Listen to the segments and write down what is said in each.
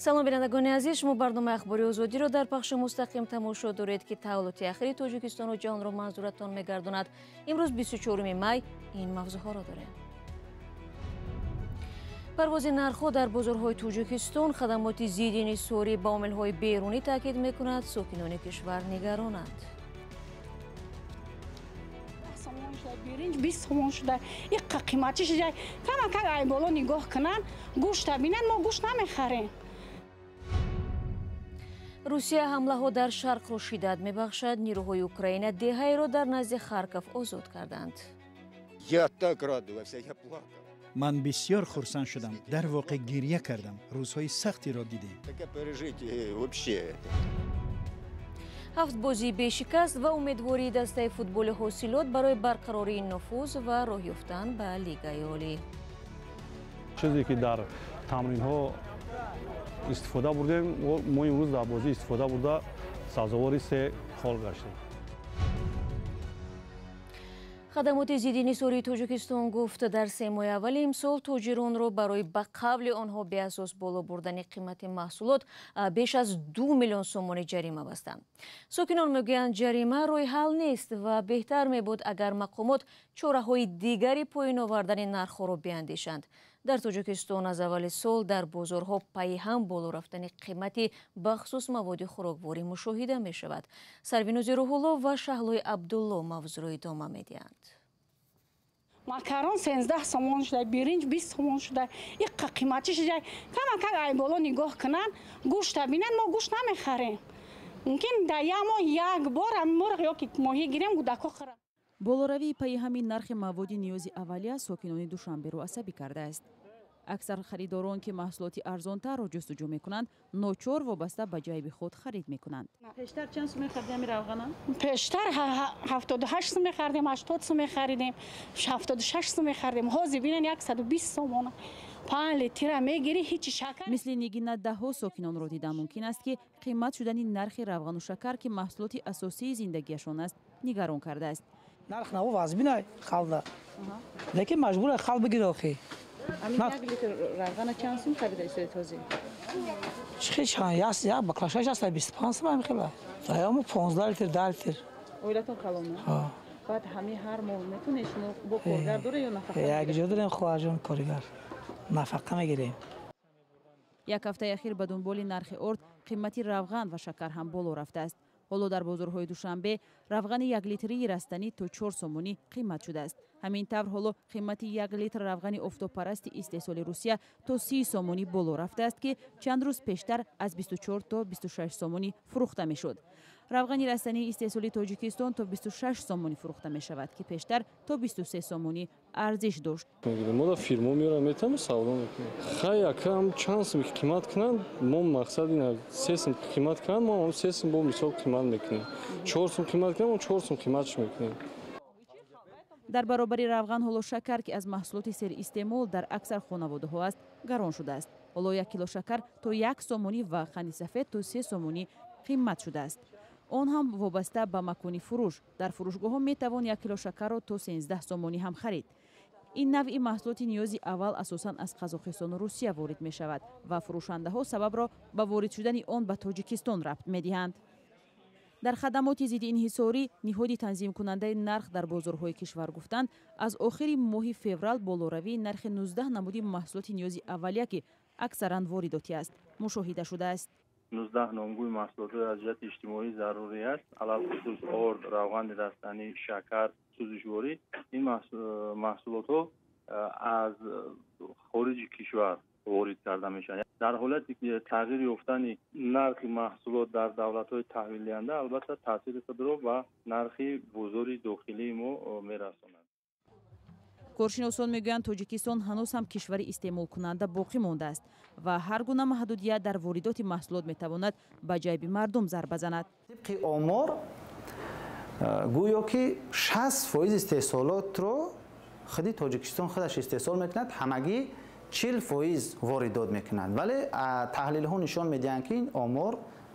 Салом, бинандагони азиз, шумо барномаи Ахбори Озодиро дар пахши мустақим тамошо доред, ки таҳаввулоти ахири Тоҷикистону ҷаҳонро манзуратон мегардонад. Имрӯз 24 май ин мавзӯъҳоро дорем. Парвози нархҳо дар бозорҳои Тоҷикистон, хадамоти зидди инҳисорӣ ба омилҳои берунӣ таъкид мекунад, сокинони кишвар нигаронанд. Биринҷ 20 сомон шуда, иққа қиматӣ шуда. Камакак ай боло нигоҳ кунанд, гӯшта бинанд, мо гӯшт намехарем. Русия ҳамлаҳо дар шарқро шиддат мебахшад. Нирӯҳои Украина деҳаеро дар назди Харков озод карданд. Я так радовался, я плакал. Ман бисёр хурсанд шудам, дар воқеъ гирья кардам. Рӯзҳои сахтиро дидем. Так пережить вообще. Ҳафт бозии бешикаст ва умедвории дастаи футболи Ҳосилот барои барқарории нуфуз ва роҳ ёфтан ба Лигаи Олӣ. Чизе ки дар тамринҳо истифода бурдем, мо имрӯз дар бозӣ истифода бурда, сазовори се хол гаштем. Хадамоти зидди инҳисории Тоҷикистон гуфт, дар 3 моҳи аввали имсол тоҷиронро барои ба қавли онҳо беасос боло бурдани қимати маҳсулот беш аз 2 миллион сомонӣ ҷарима бастанд. Сокинон мегӯянд, ҷарима роҳи ҳал нест ва беҳтар мебуд, агар мақомот чораҳои дигари поён овардани нархҳоро биандешанд. Дар Тоҷикистон аз аввали сол дар бозорҳо пайи ҳам боло рафтани қимати бахусус маводи хӯрокворӣ мушоҳида мешавад. Сарвинози Рӯҳулло ва Шаҳлои Абдулло мавзӯъро идома медиҳанд. Макарон 13 сомон шуда, биринҷ 20 сомон шуда, иққа қиматӣ шуда. Камакак ай боло нигоҳ кунанд, гӯшта бинанд, мо гӯшт намехарем. Мумкин дар як моҳ як бор мурғ ё ки моҳӣ гирем, кӯдакҳо хӯранд. Болоравии пайи ҳамин нархи маводи ниёзи аввалия сокинони Душанберо асабӣ кардааст. Аксар харидорон, ки маҳсулоти арзонтарро ҷустуҷӯ мекунанд, ночор вобаста ба ҷайби худ харид мекунанд. Пештар чанд сум мехаридем ҳамин равғана? Пештар 78 сум мехаридем, 80 сум мехаридем, 76 сум мехаридем. Ҳозир бинен 120 сомона. 5 литра мегирӣ, ҳеҷ шакар. Мисли Нигина даҳҳо сокинонро дидан мумкин аст, ки қимат шудани нархи равғану шакар, ки маҳсулоти асосии зиндагиашон аст, нигарон кардааст. Нарх наво вазбинай халда. Лекин маҷбур хал бигир охи. Ҳамин як литр равғана чанд сум харида истоед ҳозир? Чи чанд? Як баклашаш аст 25 сум ҳамин хела. Даёму 15 литр, 10 литр. Оилатон калона? Ҳа. Баъд ҳамин ҳар моҳ метавонед шумо бо коргар доред ё нафақа? Як ҷо дорем, хоҳарҷон, коргар. Нафақа мегирем. Як ҳафтаи ахир ба дунболи нархи орд қимати равған ва шакар ҳам боло рафтааст. Ҳоло дар бозорҳои Душанбе равғани яклитрии растанӣ то 4 сомонӣ қимат шудааст. Ҳамин тавр ҳоло қимати як литр равғани офтобпарасти истеҳсоли Русия то 30 сомонӣ боло рафтааст, ки чанд рӯз пештар аз 24 то 26 сомонӣ фурӯхта мешуд. Равғани растании истеҳсоли Тоҷикистон то 26 сомонӣ фурӯхта мешавад, ки пештар то 23 сомонӣ арзиш дошт. Мо да фирмо меорам, метавонем савдо мекунем. Хай якам чанд сум қимат кунанд, мо мақсад ин 3 сум қимат кунанд, мо 3 сум бо мисол қимат мекунем. 4 сум қимат кунанд, мо 4 сум қиматш мекунем. Дар баробари равған ҳоло шакар, ки аз маҳсулоти серистеъмол дар аксар хонаводаҳо аст, гарон шудааст. Ҳоло 1 кило шакар то 1 сомонӣ ва қанди сафед то 3 сомонӣ қимат шудааст. Он ҳам вобаста ба макони фурӯш. Дар фурӯшгоҳҳо метавон 1 кило шакарро то 13 сомонӣ ҳам харид. Ин навъи маҳсулоти ниёзи аввал асосан аз Қазоқистону Русия ворид мешавад ва фурӯшандаҳо сабабро ба ворид шудани он ба Тоҷикистон рабт медиҳанд. Дар хадамоти зидди инҳисорӣ, ниҳоди танзимкунандаи нарх дар бозорҳои кишвар гуфтанд, аз охири моҳи феврал болоравии нархи 19 намуди маҳсулоти ниёзи аввалия, ки аксаран воридотӣ аст, мушоҳида шудааст. 19 номгӯи маҳсулотҳои аз ҷиҳати иҷтимоӣ зарурӣ аст, алалхусус орд, равғани растанӣ, шакар, сӯзишворӣ. Ин маҳсулотҳо аз хориҷи кишвар ворид карда мешаванд. Дар ҳолати тағйир ёфтани нархи маҳсулот дар давлатҳои таҳвилдиҳанда, албатта таъсири худро ба нархи бозори дохилии мо мерасонад. Коршиносон мегӯянд, Тоҷикистон ҳанӯз ҳам кишвари истеъмолкунанда боқӣ мондааст ва ҳар гуна маҳдудият дар воридоти маҳсулот метавонад ба ҷайби мардум зарба занад. Тибқи омор гӯё ки 60% истеҳсолотро худи Тоҷикистон худаш истеҳсол мекунад, ҳамагӣ 40% воридот мекунад. Вале таҳлилҳо нишон медиҳанд, ки ин омор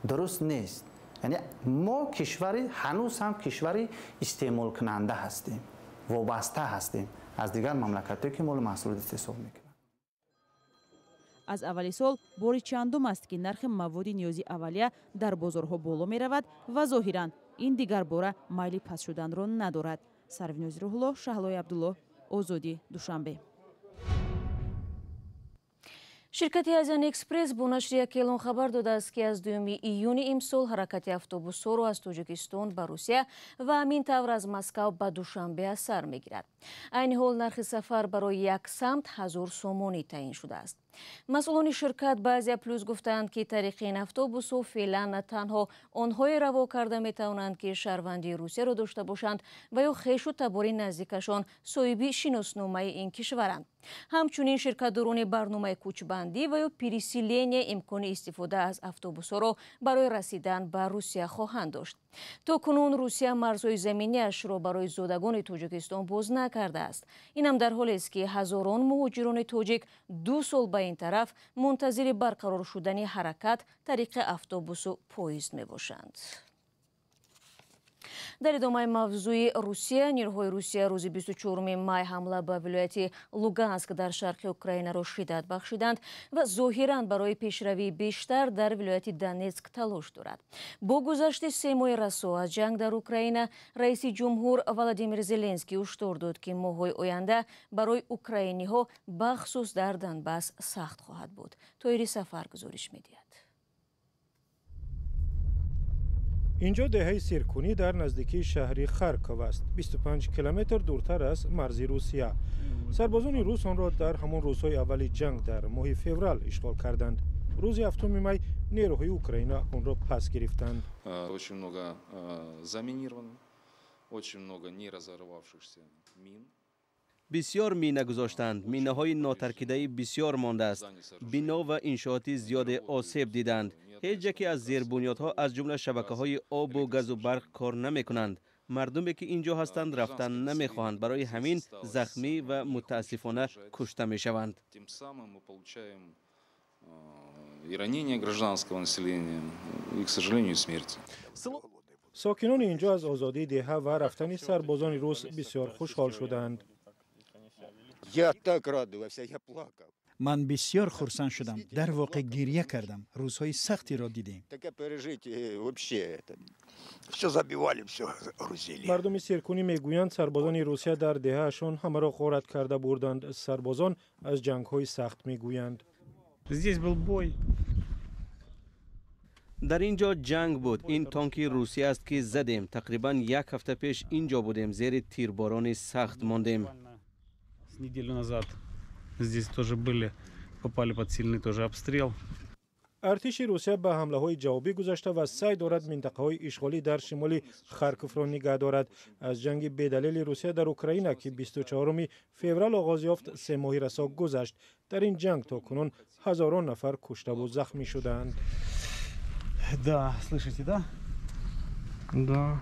дуруст нест. Яъне мо кишвари ҳанӯз ҳам кишвари истеъмолкунанда ҳастем, вобаста ҳастем аз дигар мамлакатҳое, ки молу маҳсулот истеҳсол мекунанд. Аз аввали сол бори чандум аст, ки нархи маводи ниёзи аввалия дар бозорҳо боло меравад ва зоҳиран ин дигар бора майли паст шуданро надорад. Сарвинози Рӯҳулло, Шаҳлои Абдуллоҳ, Озодӣ, Душанбе. Ширкати Азиан Экспресс бо нашри як эълон хабар додааст, ки аз 2 июни имсол ҳаракати автобусҳоро аз Тоҷикистон ба Русия ва ҳамин тавр аз Москав ба Душанбе аз сар мегирад. Айни ҳол нархи сафар барои як самт 1000 сомонӣ таъин шудааст. Масъулони ширкат ба Азия Плюс гуфтаанд, ки тариқи ин автобусҳо феълан на танҳо онҳое раво карда метавонанд, ки шаҳрвандии Русияро дошта бошанд ва ё хешу табори наздикашон соҳиби шиносномаи ин кишваранд. Ҳамчунин ширкатдорони барномаи кӯчбандӣ ва ё переселения имкони истифода аз автобусҳоро барои расидан ба Русия хоҳанд дошт. То кунун Русия марзҳои заминиашро барои зодагони Тоҷикистон боз накардааст. Инам дар ҳолест, ки ҳазорон муҳоҷирони тоҷик 2 сол ба ин тараф мунтазири барқарор шудани ҳаракат тариқи автобусу поезд мебошанд. Дар идомаи мавзӯи Русия, нерӯҳои Русия рӯзи 24 май ҳамла ба вилояти Луганск дар шарқи Украинаро шиддат бахшиданд ва зоҳиран барои пешравии бештар дар вилояти Донецк талош дорад. Бо гузашти 3 моҳи расо аз ҷанг дар Украина, раиси ҷумҳур Владимир Зеленский ҳушдор дод, ки моҳҳои оянда барои украиниҳо бахусус дар Донбасс сахт хоҳад буд. Тоири Сафар гузориш медиҳад. Инҷо деҳаи Сиркунӣ дар наздикии шаҳри Харков аст, 25 километр дуртар аз марзи Русия. Сарбозони рус онро дар ҳамон рӯзҳои аввали ҷанг дар моҳи феврал ишғол карданд. Рӯзи 7 май нерӯҳои Украина онро пас гирифтанд. Очень много заминировано, очень много неразорвавшихся мин. Бисёр мина гузоштанд, минаҳои нотаркидаи бисёр мондааст. Бино ва иншооти зиёде осеб диданд. Ҳеҷ яке аз зербунёдҳо аз ҷумла шабакаҳои обу газу барқ кор намекунанд. Мардуме ки инҷо ҳастанд рафтан намехоҳанд, барои ҳамин захмӣ ва мутаассифона кушта мешаванд. Тем самым мы получаем и ранение гражданского населения, и, к сожалению, смерти. Сокинони инҷо аз озодии деҳа ва рафтани сарбозони рус бисёр хушҳол шуданд. Я так радовался, я плакал. Ман бисёр хурсанд шудам, дар воқеъ гирья кардам. Рӯзҳои сахтиро дидем. Таке пережить вообще это. Всё забивали, всё грузили. Мардуми Сиркунӣ мегӯянд, сарбозони Русия дар деҳаашон ҳамаро ғорат карда бурданд. Сарбозон аз ҷангҳои сахт мегӯянд. Здесь был бой. Дар ин ҷо ҷанг буд. Ин танки Русия аст, ки задем. Тақрибан як ҳафта пеш ин ҷо будем, зери тирборони сахт мондем. Неделю назад здесь тоже были, попали под сильный тоже обстрел. Артиши Русия ба ҳамлаҳои ҷавобӣ гузашта ва саъй дорад минтақаҳои ишғолӣ дар шимоли Харковро нигаҳ дорад. Аз ҷанги бедалели Русия дар Украина, ки 24 феврал оғоз ёфт, 3 моҳи расо гузашт. Дар ин ҷанг то кунун ҳазорон нафар куштаву захмӣ шудаанд. Да, слышите, да? Да.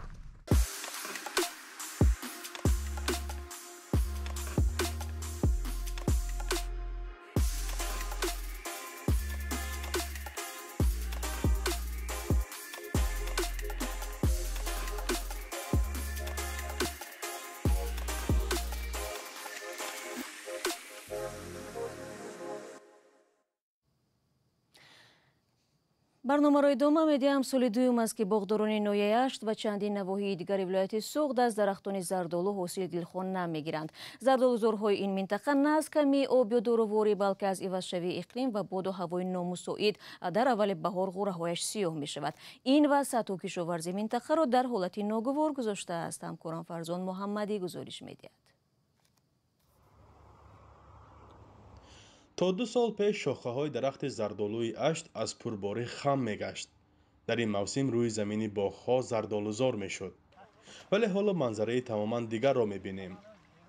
Барномаро идома медиҳам. Соли дуюм аст, ки боғдорони ноҳияи Ашт ва чандин навоҳии дигари вилояти Суғд аз дарахтони зардолу ҳосили дилхоҳ намегиранд. Зардолузорҳои ин минтақа на аз камии об ё доруворӣ, балки аз ивазшавии иқлим ва боду ҳавои номусоид дар аввали баҳор ғӯраҳояш сиёҳ мешавад. Ин вазъ сатҳу кишоварзи минтақаро дар ҳолати ногувор гузоштааст. Ҳамкорам Фарзон Муҳаммадӣ гузориш медиҳад. То 2 сол пеш шохаҳои дарахти зардолуи Ашт аз пурборӣ хам мегашт. Дар ин мавсим рӯи замини боғҳо зардолузор мешуд. Вале ҳоло манзараи тамоман дигарро мебинем.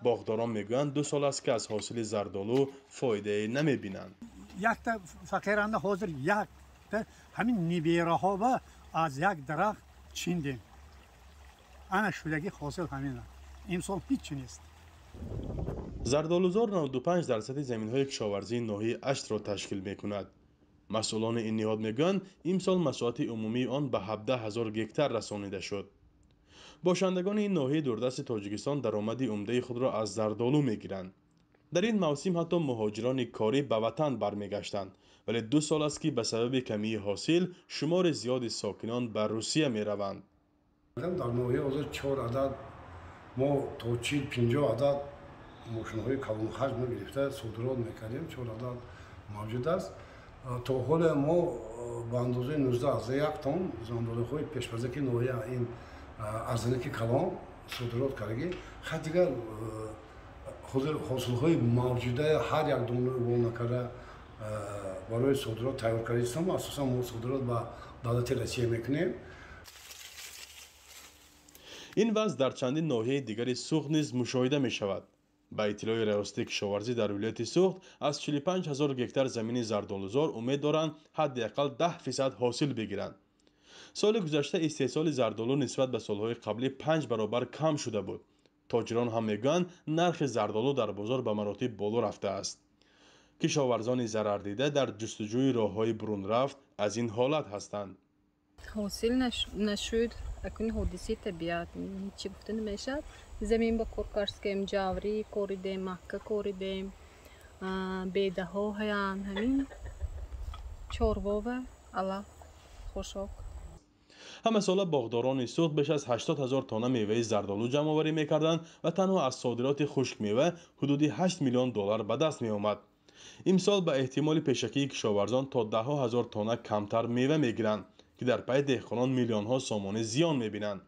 Боғдорон мегӯянд, 2 сол аст, ки аз ҳосили зардолу фоидае намебинанд. Якта фақиранда ҳозир якта ҳамин нибераҳо аз як дарахт чиндем. Ана шудаги ҳосил ҳамина. Имсол ҳеҷ нест. Зардолузор 95% заминҳои кишоварзии ноҳияи Аштро ташкил мекунад. Масъулони ин ниҳод мегӯянд, имсол масоҳати умумии он ба 17 ҳазор гектар расонида шуд. Бошандагони ин ноҳияи дурдасти Тоҷикистон даромади умдаи худро аз зардолу мегиранд. Дар ин мавсим ҳатто муҳоҷирони корӣ ба ватан бармегаштанд. Вале 2 сол аст, ки ба сабаби камии ҳосил шумори зиёди сокинон ба Русия мераванд. Дар ноҳия ҳозир 4 адад мо то 40-50 адад мошинҳои калонҳаҷм гирифта содирот мекардем. 4 адад мавҷуд аст. То ҳоле мо ба андозаи 19,1 тонн зандолиҳои пешпазаки ноҳия ин арзанаки калон содирот кардагӣ. Хай дигар ҳозир ҳосилҳои мавҷуда ҳар як дона накарда барои содирот тайёр кардаистам. Асосан мо содирот ба давлати Россия мекунем. Ин вазъ дар чандин ноҳияи дигари Суғд низ мушоҳида мешавад. Ба иттилои Раёсати кишоварзӣ дар вилояти Суғд аз 45 ҳазор гектар замини зардолузор умед доранд ҳадди ақал 10% ҳосил бигиранд. Соли гузашта истеҳсоли зардолу нисбат ба солҳои қаблӣ 5 баробар кам шуда буд. Тоҷирон ҳам мегӯянд, нархи зардолу дар бозор ба маротиб боло рафтааст. Кишоварзони зарардида дар ҷустуҷӯи роҳҳои бурунрафт аз ин ҳолат ҳастанд. Ҳосил нашуд, акун ҳодисаи табиат ҳеҷ гуфта намешавад. Замин ба кор карскем, ҷаврӣ коридем, макка коридем, бедаҳо ҳаянд, ҳамин чорвова, алаф, хошок. Ҳамасола боғдорони Суғд беш аз 80 ҳазор тонна меваи зардолу ҷамъоварӣ мекарданд ва танҳо аз содироти хушкмева ҳудуди 8 миллион доллар ба даст меомад. Имсол ба эҳтимоли пешакии кишоварзон то даҳҳо ҳазор тонна камтар мева мегиранд, ки дар пай деҳқонон миллионҳо сомонӣ зиён мебинанд.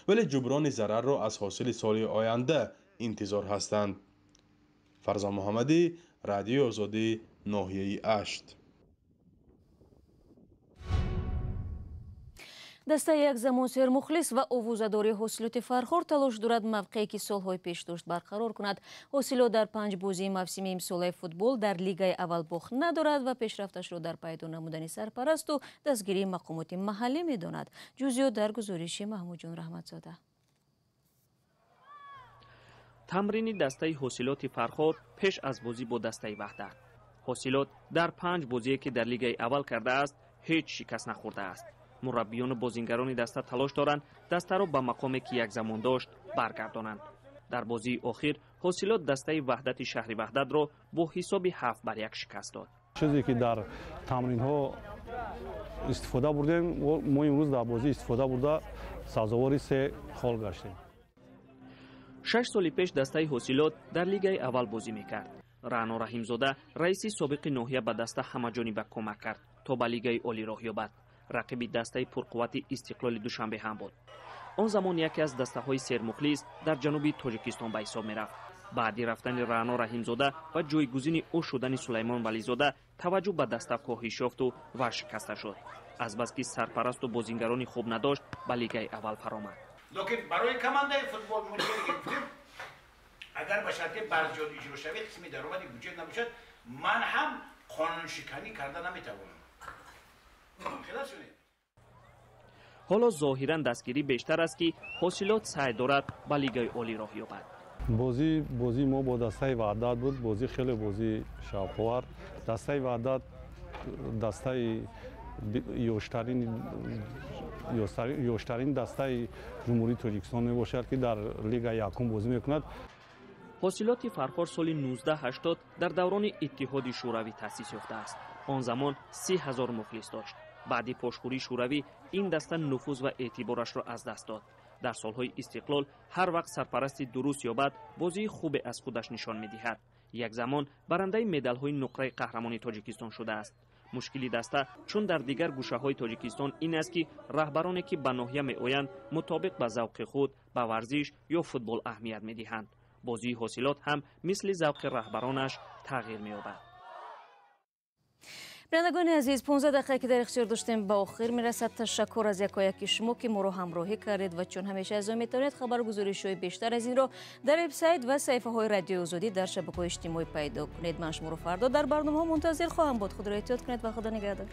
Вале ҷуброни зарарро аз ҳосили соли оянда интизор ҳастанд. Фарзон Муҳаммадӣ, Радиои Озодӣ, ноҳияи Ашт. Дастаи як замон сермухлис ва овозадори ҳосилоти Фархор талош дорад мавқее ки солҳои пеш дошт барқарор кунад. Ҳосилот дар 5 бозии мавсими имсолаи футбол дар лигаи аввал бохт надорад ва пешрафташро дар пайдо намудани сарпарасту дастгирии мақомоти маҳаллӣ медонад. Ҷузъиёт дар гузориши Маҳмудҷон Раҳматзода. Тамрини дастаи ҳосилоти Фархор пеш аз бозӣ бо дастаи Ваҳдат. Ҳосилот дар 5 бозие ки дар лигаи аввал кардааст ҳеҷ шикаст нахӯрдааст. Мураббиёну бозингарони даста талош доранд дастаро ба мақоме ки як замон дошт баргардонанд. Дар бозии охир ҳосилот дастаи Ваҳдати шаҳри Ваҳдатро бо ҳисоби 7-1 шикаст дод. Чизе ки дар тамринҳо истифода бурдем, мо имрӯз дар бозӣ истифода бурда сазовори 3 хол гаштем. 6 соли пеш дастаи ҳосилот дар лигаи аввал бозӣ мекард. Раъно Раҳимзода раиси собиқи ноҳия ба даста ҳамаҷониба кӯмак кард то ба лигаи олӣ роҳ ёбад. Рақиби дастаи пурқуввати Истиқлоли Душанбе ҳам буд. Он замон яке аз дастаҳои сермухлис дар ҷануби Тоҷикистон ба ҳисоб мерафт. Баъди рафтани Раъно Раҳимзода ва ҷойгузини ӯ шудани Сулаймон Вализода таваҷҷӯҳ ба даста коҳиш ёфту варшикаста шуд. Азбаски сарпарасту бозингарони хуб надошт, ба лигаи аввал фаромад. Лекин барои командаи футбол гуфтем, агар ба шарти барзиёд иҷро шавад, қисми даромади буҷет набошад, ман ҳам қонуншиканӣ карда наметавонам. Ҳоло зоҳиран дастгирӣ бештар аст, ки ҳосилот саъй дорад ба лигаи олӣ роҳ ёбад. Бозии мо бо дастаи Ваҳдат буд. Бозӣ хеле бозии шавқовар. Дастаи Ваҳдат дастаи ёштарин дастаи Ҷумҳурии Тоҷикистон мебошад, ки дар лигаи якум бозӣ мекунад. Ҳосилоти Фархор соли 1980 дар даврони Иттиҳоди Шӯравӣ таъсис ёфтааст. Он замон 30 ҳазор мухлис дошт. Баъди пошхӯрии Шӯравӣ ин даста нуфуз ва эътиборашро аз даст дод. Дар солҳои истиқлол ҳар вақт сарпарасти дуруст ёбад, бозии хубе аз худаш нишон медиҳад. Як замон барандаи медалҳои нуқраи қаҳрамони Тоҷикистон шудааст. Мушкили даста чун дар дигар гӯшаҳои Тоҷикистон ин аст, ки раҳбароне ки ба ноҳия меоянд мутобиқ ба завқи худ ба варзиш ё футбол аҳамият медиҳанд. Бозии ҳосилот ҳам мисли завқи раҳбаронаш тағйир меёбад. Бинандагони азиз, 15 дақиқа ки дар ихтиёр доштем ба охир мерасад. Ташаккур аз якояки шумо ки моро ҳамроҳӣ кардед ва чун ҳамеша аз он метавонед хабаргузоришҳои бештар аз инро дар вебсайт ва саҳифаҳои Радиои Озодӣ дар шабакаҳои иҷтимоӣ пайдо кунед. Ман шуморо фардо дар барномаҳо мунтазир хоҳам буд. Худро эҳтиёт кунед ва Худо нигаҳдор.